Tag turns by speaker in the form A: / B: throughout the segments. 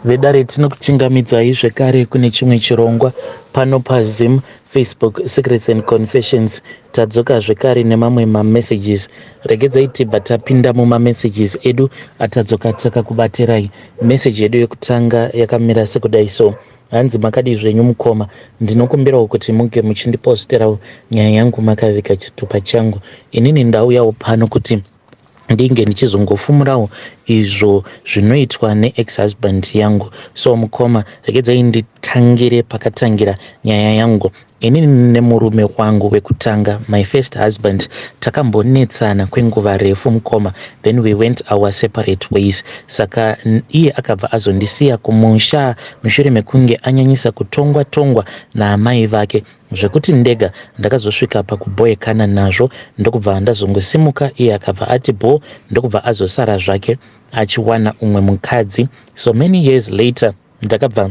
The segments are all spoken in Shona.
A: Vedare, tinokuchingamidzai zvekare kune chimwe chirongwa pano paZim Facebook Secrets and Confessions. Tadzoka zvekare nemamwe mamessages. Regedzai tibva tapinda mumamessages edu atadzoka takakubatirai. Meseji yedu yekutanga yakamira sekudai so. Hanzi, "Makadii zvenyu mukoma? Ndinokumbirawo kuti munge muchindiposterawo nyaya yangu makaviga chitupa changu. Inini ndauyawo pano kuti ndinge ndichizongofumurawo izvo zvinoitwa neex husband yangu. So mukoma, regedzai nditangire pakatangira nyaya yangu. Inini nemurume wangu wekutanga, my first husband, takambonetsana kwenguva refu mukoma, then we went our separate ways. Saka iye akabva azondisiya kumusha mushure mekunge anyanyisa kutongwa tongwa naamai vake, zvekuti ndega ndakazosvika pakubhoekana nazvo, ndokubva ndazongosimuka. Iye akabva ati bho, ndokubva azosara zvake achiwana umwe mukadzi. So many years later ndakabva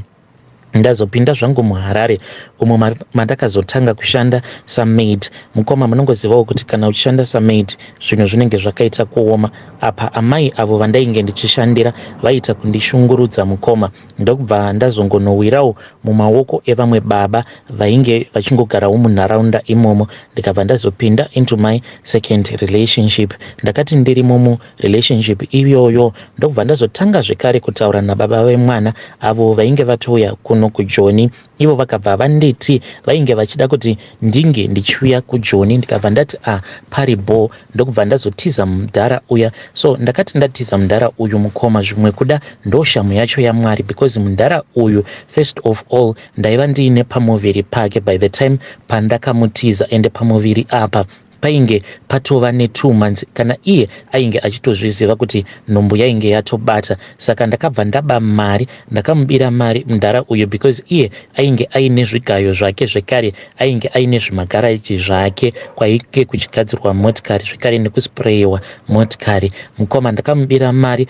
A: ndazopinda zvangu muHarare, umo mandakazotanga kushanda samaid. Mukoma, munongozivawo kuti kana uchishanda samaid zvinhu zvinenge zvakaita kuoma. Apa amai avo vandainge ndichishandira vaita kundishungurudza mukoma, ndokubva ndazongonowirawo mumaoko evamwe baba vainge vachingogarawo munharaunda imomo, ndikabva ndazopinda into my second relationship. Ndakati ndirimo murelationship iyoyo, ndokubva ndazotanga zvekare kutaura nababa vemwana avo vainge vatouya kuno kuJoni. Ivo vakabva vanditi vainge vachida kuti ndinge ndichiuya kuJoni, ndikabva ndati, "A, pari bho." Ndokubva ndazotiza mudhara uya. So ndakati ndatiza mudhara uyu mukoma, zvimwe kuda ndoshamu yacho yaMwari, because mudhara uyu, first of all, ndaiva ndiine pamuviri pake by the time pandakamutiza, ende pamuviri apa painge patova ne2 months. Kana iye ainge achitozviziva kuti nhumbu yainge yatobata. Saka ndakabva ndaba mari, ndakamubira mari mudhara uyu, because iye ainge aine zvigayo zvake, zvekare ainge aine zvimagaraji zvake kwainge kuchigadzirwa motikari, zvekare nekusprayiwa motikari. Mukoma, ndakamubira mari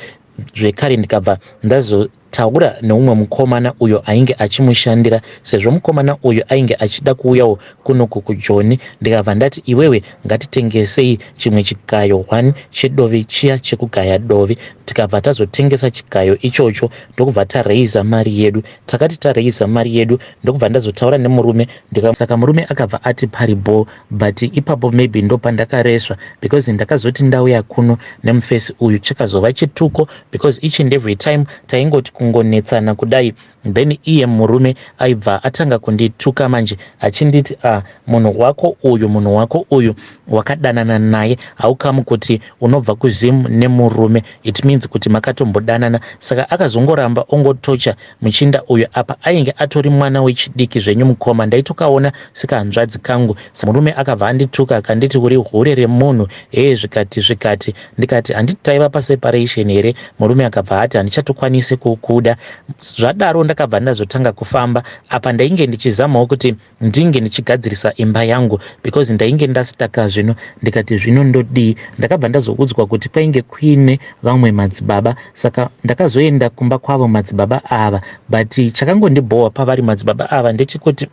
A: zvekare, ndikabva ndazotaura neumwe mukomana uyo ainge achimushandira, sezvo mukomana uyu ainge achida kuuyawo kunoku kuJoni. Ndikabva ndati, "Iwewe, ngatitengesei chimwe chigayo 1 chedovi chiya chekugaya dovi." Tikabva tazotengesa chigayo ichocho, ndokubva tareisa mari yedu. Takati tareisa mari yedu, ndokubva ndazotaura nemurume. Saka murume akabva ati pari bho, but ipapo maybe ndopandakaresva, because ndakazoti ndauya kuno nemufesi uyu, chakazova chituko, because each and every time taingoti kungonetsana kudai, then iye murume aibva atanga kundituka manje, achinditi, "A, munhu wako uyu, munhu wako uyu wakadanana naye, haukamu kuti unobva kuZimu nemurume, it means kuti makatombodanana." Saka akazongoramba ongotocha muchinda uyu. Apa ainge atori mwana wechidiki zvenyu mukoma, ndaitokaona sekahanzvadzi kangu. Murume akabva andituka, akanditi, "Uri hure remunhu." Hee, zvikati zvikati. Ndikati, "Handiti taiva paseparation here?" Murume akabva ati, "Handichatokwanisi kukuda." Zvadaro ndakabva ndazotanga kufamba. Apa ndainge ndichizamawo kuti ndinge ndichigadzirisa imba yangu, because ndainge ndasitaka zvino. Ndikati, "Zvino ndodii?" Ndakabva ndazoudzwa kuti kwainge kuine vamwe madzibaba, saka ndakazoenda kumba kwavo madzibaba ava. But chakangondibhowa pavari madzibaba ava ndechekuti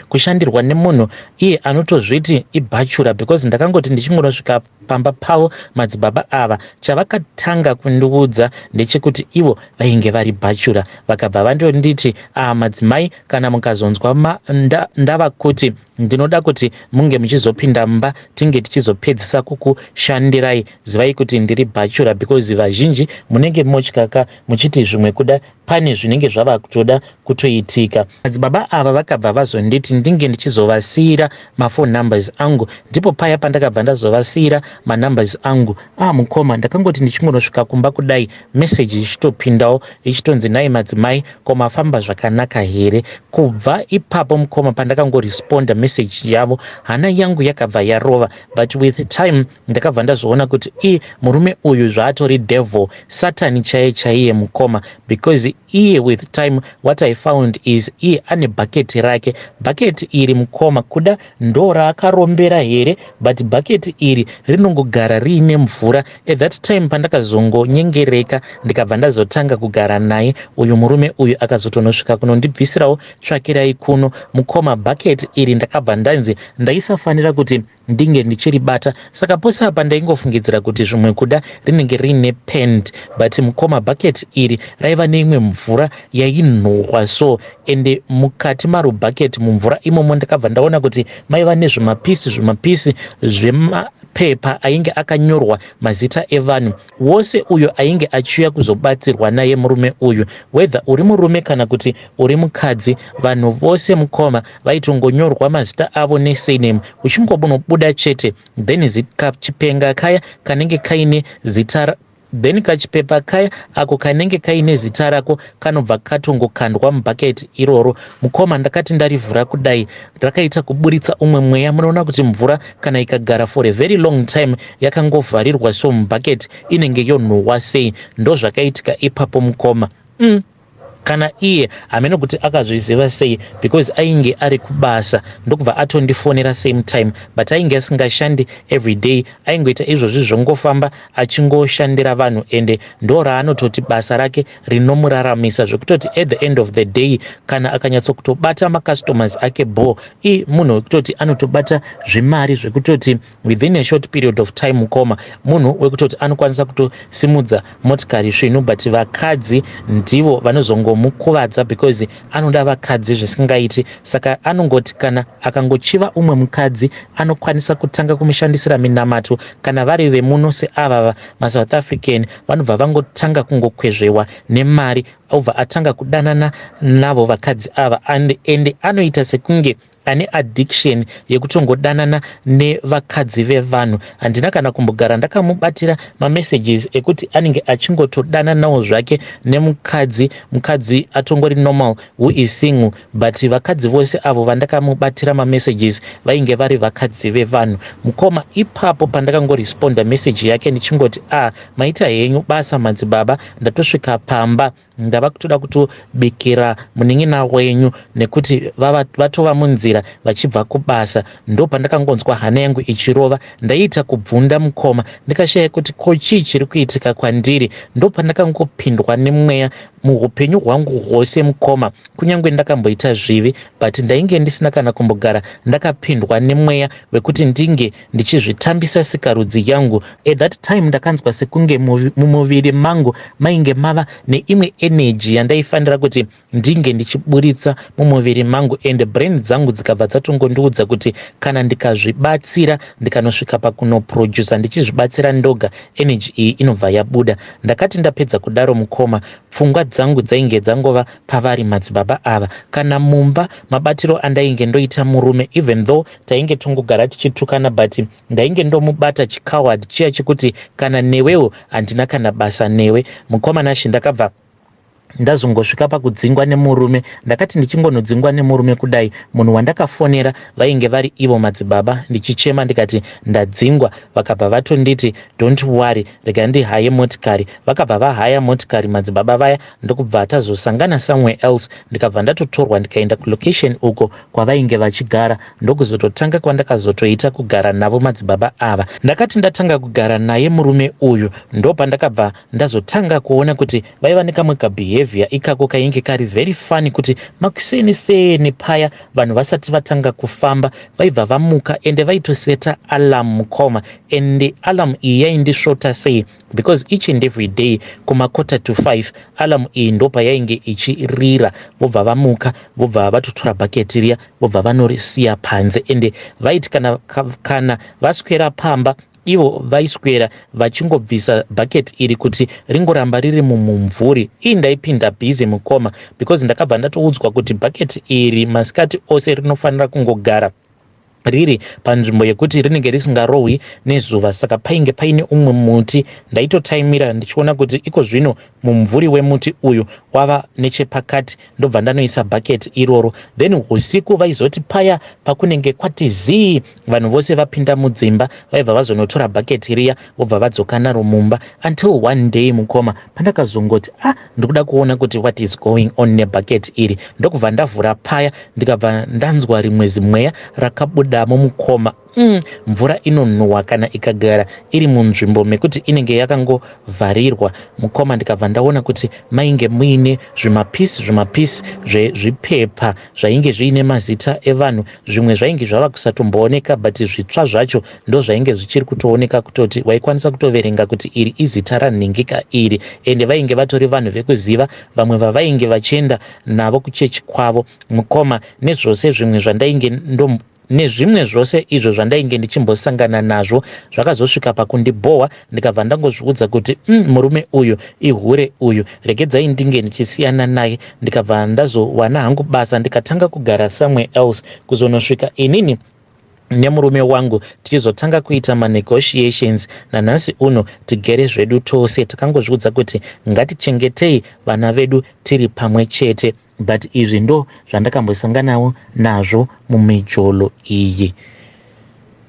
A: kushandirwa nemunhu iye anotozviti ibachelor, because ndakangoti ndichingonosvika pamba pavo madzibaba ava, chavakatanga kundiudza ndechekuti ivo vainge vari bachelor. Vakabva vandonditi, "A, madzimai, kana mukazonzwa ndava kuti ndinoda kuti munge muchizopinda mumba, tinge tichizopedzisa kukushandirai, zivai kuti ndiri bachelor, because vazhinji munenge motyaka muchiti zvimwe kuda pane zvinenge zvava kutoda kutoitika." Madzibaba ava vakabva vazonditi ndinge ndichizovasiyira maphone numbers angu. Ndipo paya pandakabva ndazovasiyira manumbers angu. A, mukoma, ndakangoti ndichingonosvika kumba kudai, meseji ichitopindawo ichitonzi, "Nai madzimai, ko mafamba zvakanaka here?" Kubva ipapo mukoma, pandakangoresponda meseji yavo, hana yangu yakabva yarova. But with time ndakabva ndazoona kuti i murume uyu zvaatori devil, Satani chaiye chaiye mukoma, because iye with time what I found is iye ane bhaketi rake. Bhaketi iri mukoma, kuda ndo raakarombera here, but bhaketi iri rinongogara riine mvura. At that time pandakazongonyengereka, ndikabva ndazotanga kugara naye. naye uyu murume uyu akazotonosvika kunondibvisirawo tsvakirai kuno. Mukoma, bucket iri ndakabva ndanzi ndaisafanira kuti ndinge ndichiribata, saka pose apa ndaingofungidzira kuti zvimwe kuda rinenge riine paint, but mukoma, bucket iri raiva neimwe mvura yainhuhwa so, ende mukati maro bucket, mumvura imomo, ndakabva ndaona kuti maiva nezvimapisi zvimapisi zvemapepa ainge akanyorwa mazita evanhu wose uyo ainge achiuya kuzobatsirwa naye murume uyu, whether uri murume kana kuti uri mukadzi. Vanhu vose, mukoma, vaitongonyorwa mazita avo nesurname. Uchingobunobuda chete, then kachipenga kaya kanenge kaine zita, then kachipepa kaya ako kanenge kaine zita rako kanobva katongokandwa mubhaketi iroro. Mukoma, ndakati ndarivhura kudai, rakaita kuburitsa umwe mweya. Munoona kuti mvura kana ikagara for a very long time yakangovharirwa so mubhaketi, inenge yonhuhwa sei? Ndo zvakaitika ipapo, mukoma. Kana iye hamene kuti akazviziva sei, because ainge ari kubasa, ndokubva atondifonera same time, but ainge asingashandi every day. Aingoita izvozvi zvongofamba achingoshandira vanhu, ende ndo raanototi basa rake rinomuraramisa, zvekutoti at the end of the day, kana akanyatsokutobata macustomers ake bo, i munhu wekutoti anotobata zvimari zvekutoti within a short period of time, mukoma, munhu wekutoti anokwanisa kutosimudza motikari svinu. But vakadzi ndivo vanozongomukuvadza, because anoda vakadzi zvisingaiti. Saka anongoti kana akangochiva umwe mukadzi, anokwanisa kutanga kumushandisira minamato. Kana vari vemuno seavava maSouth African, vanobva vangotanga kungokwezvewa nemari, obva atanga kudanana navo vakadzi ava, ende anoita sekunge ane addiction yekutongodanana nevakadzi vevanhu. Handina kana kumbogara ndakamubatira mamessages ekuti anenge achingotodananawo zvake nemukadzi, mukadzi atongori normal who is single, but vakadzi vose avo vandakamubatira mamessages vainge vari vakadzi vevanhu. Mukoma, ipapo pandakangoresponda message yake ndichingoti, "A ah, maita henyu basa, madzibaba, ndatosvika pamba, ndava kutoda kutobikira munin'ina wenyu nekuti vatova munzira vachibva kubasa," ndo pandakangonzwa hana yangu ichirova. Ndaiita kubvunda, mukoma, ndikashaya kuti ko chii chiri kuitika kwandiri. Ndo pandakangopindwa nemweya. Muupenyu hwangu hwose, mukoma, kunyange ndakamboita zvivi, but ndainge ndisina kana kumbogara ndakapindwa nemweya wekuti ndinge ndichizvitambisa sikarudzi yangu. At that time ndakanzwa sekunge mumuviri mangu mainge mava neimwe energy yandaifanira kuti ndinge ndichiburitsa mumuviri mangu, and brain dzangu dzikabva dzatongondiudza kuti kana ndikazvibatsira, ndikanosvika pakunoprodusa ndichizvibatsira ndoga, energy iyi inobva yabuda. Ndakati ndapedza kudaro, mukoma, pfungwa dzangu dzainge dzangova pavari madzibaba ava. Kana mumba, mabatiro andainge ndoita murume, even though tainge tongogara tichitukana, but ndainge ndomubata chicoward chiya chekuti kana newewo handina kana basa newe. Mukoma Nashi, ndakabva ndazongosvika pakudzingwa nemurume. Ndakati ndichingonodzingwa nemurume kudai, munhu wandakafonera vainge vari ivo madzibaba, ndichichema ndikati ndadzingwa. Vakabva vatonditi, "Don't worry, rega ndihaye motikari." Vakabva vahaya motikari madzibaba vaya, ndokubva tazosangana somewhere else. Ndikabva ndatotorwa ndikaenda kulocation uko kwavainge vachigara, ndokuzototanga kwandakazotoita kugara navo madzibaba ava. Ndakati ndatanga kugara naye murume uyu, ndopandakabva ndazotanga kuona kuti vaiva nekamwe kabehavior ikako kainge kari very funny, kuti makuseni seni paya, vanhu vasati vatanga kufamba, vaibva vamuka, ende vaitoseta alarm, mukoma. Ende alarm iyi yaindisvota sei, because each and every day kuma 4:45 alarm iyi ndopayainge ichirira. Vobva vamuka, vobva vatotora bhaketi riya, vobva vanorisiya panze. Ende vaiti kana vaswera pamba, ivo vaiswera vachingobvisa bhaketi iri kuti ringoramba riri mumumvuri. Ii, ndaipinda busy, mukoma, because ndakabva ndatoudzwa kuti bhaketi iri masikati ose rinofanira kungogara riri panzvimbo yekuti rinenge risingarohwi nezuva. Saka painge paine umwe muti, ndaitotaimira ndichiona kuti iko zvino mumvuri wemuti uyu wava nechepakati, ndobva ndanoisa bhaketi iroro. Then usiku vaizoti paya pakunenge kwati zii, vanhu vose vapinda mudzimba, vaibva vazonotora bhaketi riya, vobva vadzoka naro mumba. Until one day, mukoma, pandakazongoti, "Ah, ndikuda kuona kuti what is going on nebhaketi iri." Ndokubva ndavhura paya, ndikabva ndanzwa rimwe zimweya rakabuda. Ndikapindamo mukoma, mvura inonhuhwa kana ikagara iri munzvimbo mekuti inenge yakangovharirwa mukoma. Ndikabva ndaona kuti mainge muine zvimapisi zvimapisi zvezvipepa zvainge zviine mazita evanhu. Zvimwe zvainge zvava kusatombooneka, but zvitsva zvacho ndo zvainge zvichiri kutooneka, kutoti waikwanisa kutoverenga kuti iri izita ranhingika iri. Ende vainge vatori vanhu vekuziva, vamwe vavainge vachienda navo kuchechi kwavo mukoma, nezvose zvimwe zvandainge ndo nezvimwe zvose izvo zvandainge ndichimbosangana nazvo. Zvakazosvika pakundibhohwa, ndikabva ndangozviudza kuti, murume uyu ihure uyu, regedzai ndinge ndichisiyana naye." Ndikabva ndazowana hangu basa, ndikatanga kugara somewhere else, kuzonosvika inini nemurume wangu tichizotanga kuita manegotiations. Nanhasi uno tigere zvedu tose. Takangozviudza kuti ngatichengetei vana vedu tiri pamwe chete, but izvi ndo zvandakambosanganawo nazvo mumijolo iyi.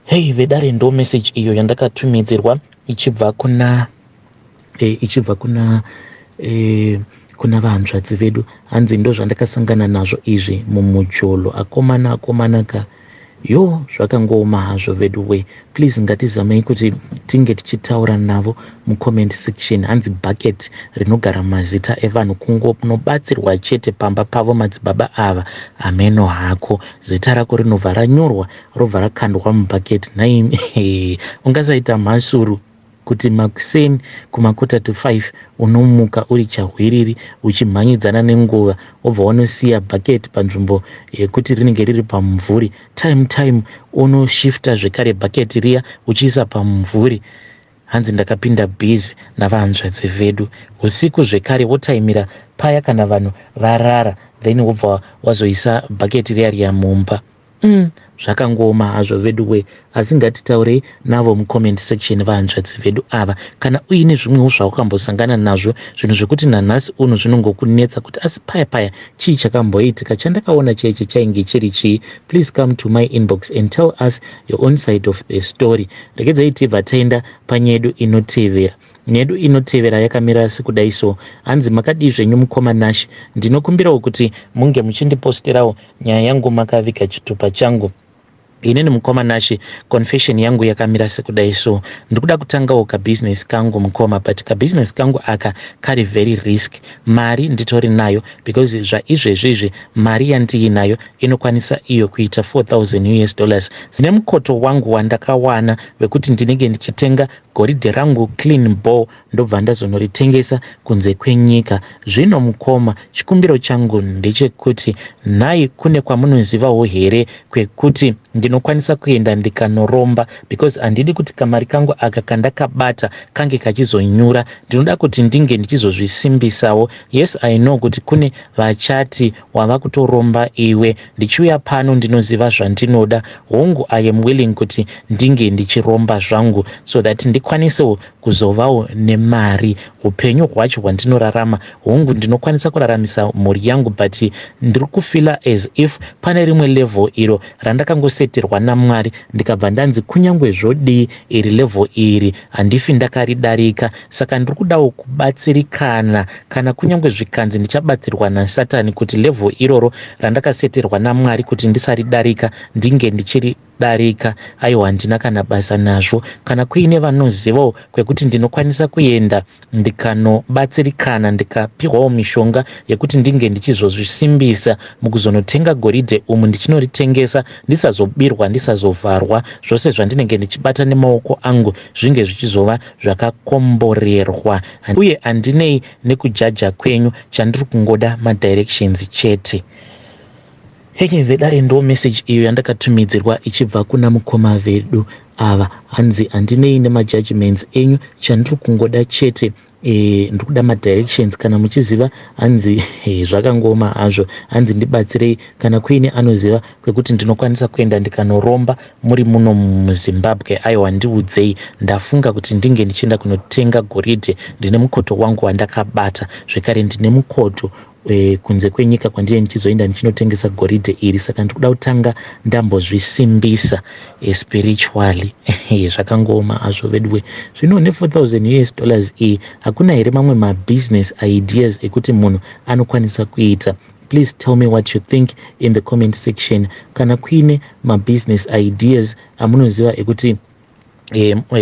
A: Hei vedare, ndo message iyo yandakatumidzirwa ichibva kuna vahanzvadzi vedu. Hanzi ndo zvandakasangana nazvo izvi mumujolo. Akomana, akomana ka, yo, zvakangooma hazvo vedu we. Please, ngatizamei kuti tinge tichitaura navo mucomment section. Hanzi bucket rinogara mazita evanhu, kungonobatsirwa chete pamba pavo madzibaba ava. Hameno hako, zita rako rinobva ranyorwa, robva rakandwa mubucket. Nhai, ungasaita mhasuru kuti makuseni kuma 4:45 unomuka uri chahwiriri uchimhanyidzana nenguva, wobva wanosiya bhaketi panzvimbo yekuti rinenge riri pamumvuri. Time time unoshifta zvekare bhaketi riya uchiisa pamumvuri. Hanzi ndakapinda bhizi navahanzvadzi vedu usiku zvekare, wotaimira paya kana vanhu varara, then wobva wazoisa bhaketi riya riya mumba. Zvakangooma hazvo vedu we, asi ngatitaurei navo mucomment section vahanzvadzi vedu ava. Kana uine zvimwewo zvawakambosangana nazvo, zvinhu zvekuti nanhasi uno zvinongokunetsa kuti asi paya paya chii chakamboitika, chandakaona chaichi chainge chiri chii, please come to my inbox and tell us your own side of the story. Regedzai tibva taenda panyedu inotevera. Nyedu inotevera yakamira sekudai so. Hanzi, "Makadii zvenyu mukoma Nash? Ndinokumbirawo kuti munge muchindiposterawo nyaya yangu makaviga chitupa changu. Inini mukoma Nashi, confession yangu yakamira sekudai so. Ndikuda kutangawo kabhizinesi kangu mukoma, but kabhizinesi kangu aka kari very risk. Mari nditori nayo, because zvaizvezvi izvi mari yandiinayo inokwanisa iyo kuita 4000 US dollars. Zine mukoto wangu wandakawana wekuti ndinenge ndichitenga goridhe rangu clean ball, ndobva ndazonoritengesa kunze kwenyika. Zvino mukoma, chikumbiro changu ndechekuti nhai, kune kwamunozivawo here kwekuti ndinokwanisa kuenda ndikanoromba? Because handidi kuti kamari kangu aka kandakabata kange kachizonyura. Ndinoda kuti ndinge ndichizozvisimbisawo. Yes, I know kuti kune vachati wava kutoromba iwe. Ndichiuya pano ndinoziva zvandinoda. Hongu, I am willing kuti ndinge ndichiromba zvangu so that ndikwanisewo kuzovawo nemari. Upenyu hwacho hwandinorarama, hongu, ndinokwanisa kuraramisa mhuri yangu, but ndiri kufeela as if pane rimwe level iro randakangoseterwa naMwari, ndikabva ndanzi kunyange zvodii, iri level iri handifi ndakaridarika. Saka ndiri kudawo kubatsirikana, kana kunyange zvikanzi ndichabatsirwa nasatani kuti level iroro randakaseterwa naMwari kuti ndisaridarika ndinge ndichiridarika, aiwa, handina kana basa nazvo. Kana kuine vanozivawo kwekuti ndinokwanisa kuenda ndikanobatsirikana, ndikapiwawo mishonga yekuti ndinge ndichizozvisimbisa mukuzonotenga goridhe umu ndichinoritengesa, ndisazobirwa, ndisazovharwa, zvose zvandinenge ndichibata nemaoko angu zvinge zvichizova zvakakomborerwa. Uye handinei nekujaja kwenyu, chandiri kungoda madirections chete." Hei vedare, ndo message iyo yandakatumidzirwa ichibva kuna mukoma vedu ava. Hanzi handinei nemajudgments enyu, chandiri kungoda chete, ndiri kuda madirections kana muchiziva. Hanzi zvakangoma hazvo. Hanzi ndibatsirei kana kuine anoziva kwekuti ndinokwanisa kuenda ndikanoromba muri muno muZimbabwe. Aiwa, ndiudzei. Ndafunga kuti ndinge ndichienda kunotenga goridhe. Ndine mukoto wangu wandakabata, zvekare ndine mukoto kunze kwenyika kwandinenge ndichizoenda ndichinotengesa goridhe iri, saka ndiri kuda kutanga ndambozvisimbisa spiritually." Zvakangooma hazvo veduwe. Zvino ne4000 US dollars iyi, hakuna here mamwe mabusiness ideas ekuti munhu anokwanisa kuita? Please tell me what you think in the comment section. Kana kuine mabusiness ideas amunoziva ekuti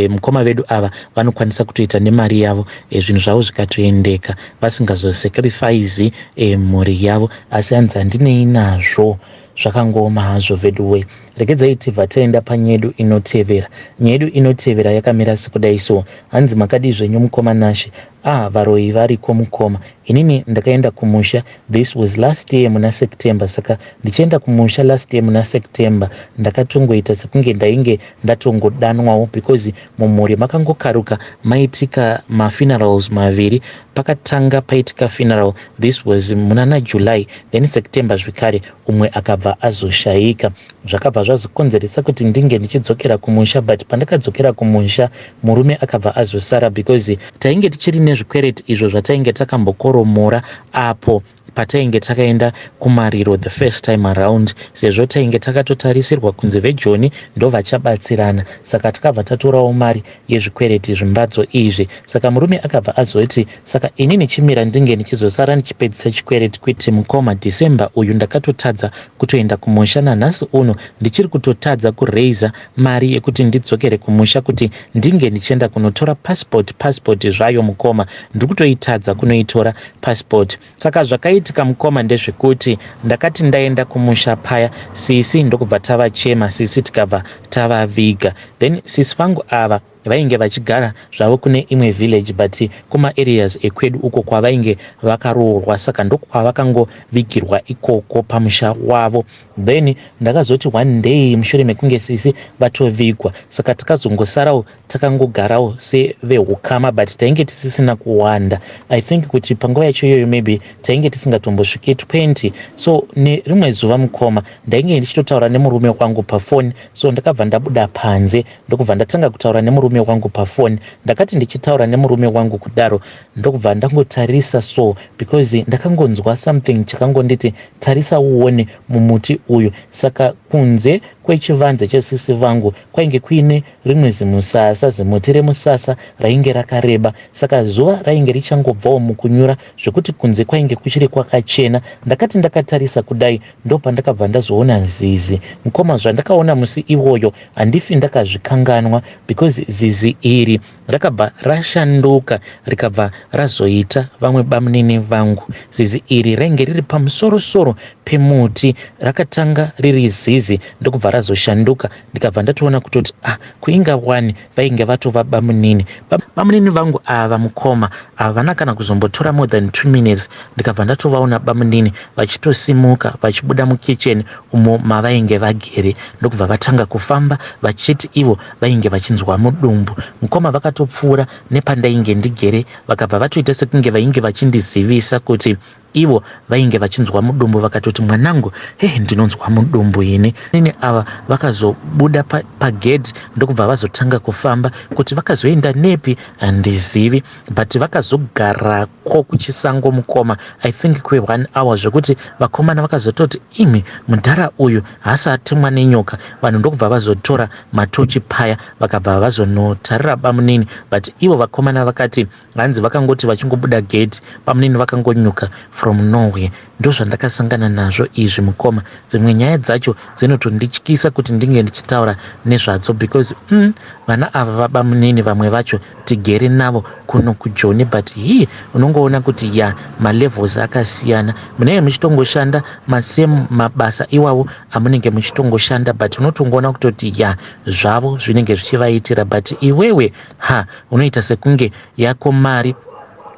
A: mukoma vedu ava vanokwanisa kutoita nemari yavo, zvinhu zvavo zvikatoendeka vasingazosacrifice mhuri yavo, asi hanzi handinei nazvo. Zvakangooma hazvo veduwe. Regedzai tibva taenda panyaya yedu inotevera. Nyaya yedu inotevera yakamira sekudai so. Hanzi, "Makadii zvenyu mukoma Nashe?" Ah, varoyi variko mukoma. Inini ndakaenda kumusha, this was last year muna September. Saka ndichienda kumusha last year muna September, ndakatongoita sekunge ndainge ndatongodanwawo because mumhuri makangokaruka maitika mafunerals maviri. Pakatanga paitika funeral, this was munana July, then September zvekare umwe akabva azoshayika. Zvakabva zvazokonzeresa kuti ndinge ndichidzokera kumusha, but pandakadzokera kumusha murume akabva azosara because tainge tichiri nezvikwereti izvo zvatainge takambokoromora apo patainge takaenda kumariro the first time around, sezvo tainge takatotarisirwa kunzi vejoni ndo vachabatsirana. Saka takabva tatorawo mari yezvikwereti zvimbadzo izvi. Saka murume akabva azoti, "Saka inini chimira ndinge ndichizosara ndichipedzisa chikwereti." Kuti mukoma, December uyu ndakatotadza kutoenda kumusha. Nanhasi uno ndichiri kutotadza kureisa mari yekuti ndidzokere kumusha kuti ndinge ndichienda kunotora passport. Passport zvayo mukoma, ndiri kutoitadza kunoitora passport. Saka zvakaitika mukoma ndezvekuti ndakati ndaenda kumusha paya, sisi ndokubva tavachema, sisi tikabva tavaviga. Then sisi vangu ava vainge vachigara zvavo kune imwe village, but kumaareas ekwedu uko kwavainge vakaroorwa, saka ndokwavakangovigirwa ikoko pamusha wavo. Then ndakazoti one day mushure mekunge sisi vatovigwa, saka takazongosarawo takangogarawo seveukama, but tainge tisisina kuwanda. I think kuti panguva yacho iyoyo maybe tainge tisingatombosviki 20. So nerimwe zuva mukoma, ndainge ndichitotaura nemurume wangu pafoni. So ndakabva ndabuda panze, ndokubva ndatanga kutaura nemurume wangu pafoni. Ndakati ndichitaura nemurume wangu kudaro, ndokubva ndangotarisa so, because ndakangonzwa something chakangonditi, "Tarisa uone mumuti uyu." Saka kunze kwechivanze chesisi vangu kwainge kuine rimwe zimusasa, zimuti remusasa rainge rakareba. Saka zuva rainge richangobvawo mukunyura, zvekuti kunze kwainge kuchiri kwakachena. Ndakati ndakatarisa kudai, ndopandakabva ndazoona zizi. Mukoma, zvandakaona musi iwoyo handifi ndakazvikanganwa, because zizi iri rakabva rashanduka, rikabva razoita vamwe bamunini vangu. Zizi iri rainge riri pamusorosoro pemuti. Rakatanga riri zizi, ndokubva razoshanduka. Ndikabva ndatoona kutoti, ah, kuinga wani vainge vatova bamunini. Bamunini vangu ava mukoma havana kana kuzombotora more than 2 minutes, ndikabva ndatovaona bamunini vachitosimuka vachibuda mukicheni umo mavainge vagere, ndokubva vatanga kufamba vachiti ivo vainge vachinzwa mudumbu. Mukoma, vakatopfuura nepandainge ndigere, vakabva vatoita sekunge vainge vachindizivisa kuti ivo vainge vachinzwa mudumbu. Vakatoti, "Mwanangu, he, ndinonzwa mudumbu ini." Ini ava vakazobuda pagedhi, ndokubva vazotanga kufamba. Kuti vakazoenda nepi handizivi, but vakazogarako kuchisango mukoma, I think kwe1 hour, zvekuti vakomana vakazototi, "Imi, mudhara uyu haasi atemwa nenyoka?" Vanhu ndokubva vazotora matochi paya, vakabva vazonotarira bamunini, but ivo vakomana vakati hanzi vakangoti vachingobuda gate, bamunini vakangonyuka from nowhere. Ndozvandakasangana nazvo izvi mukoma. Dzimwe nyaya dzacho dzinotondityisa kuti ndinge ndichitaura nezvadzo, because vana ava vabamunini vamwe vacho tigere navo kuno kuJoni, but hii, unongoona kuti ya, malevels akasiyana. Munenge muchitongoshanda masame mabasa iwawo amunenge muchitongoshanda, but unotongoona kutoti ya, zvavo zvinenge zvichivaitira, but iwewe ha, unoita sekunge yako mari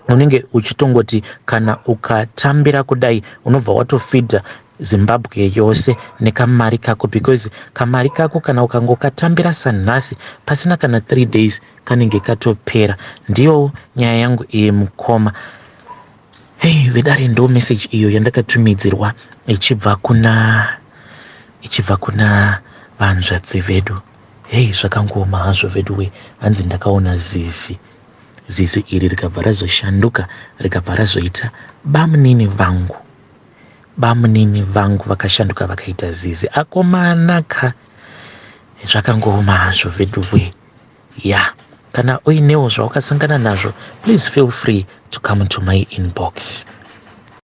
A: unenge uchitongoti kana ukatambira kudai unobva watofidha Zimbabwe yose nekamari kako, because kamari kako kana ukangokatambira sanhasi, pasina kana 3 days kanenge katopera. Ndiyo nyaya yangu iyi mukoma. Hei vedare, ndo message iyo yandakatumidzirwa ichibva kuna vanzvadzi vedu. Hei, zvakangooma hazvo vedu we. Hanzi ndakaona zizi, zizi iri rikabva razoshanduka, rikabva razoita bamunini vangu. Bamunini vangu vakashanduka vakaita zizi. Akomanaka, zvakangooma hazvo veduwe. Ya, kana uinewo zvawakasangana nazvo, please feel free to come to my inbox.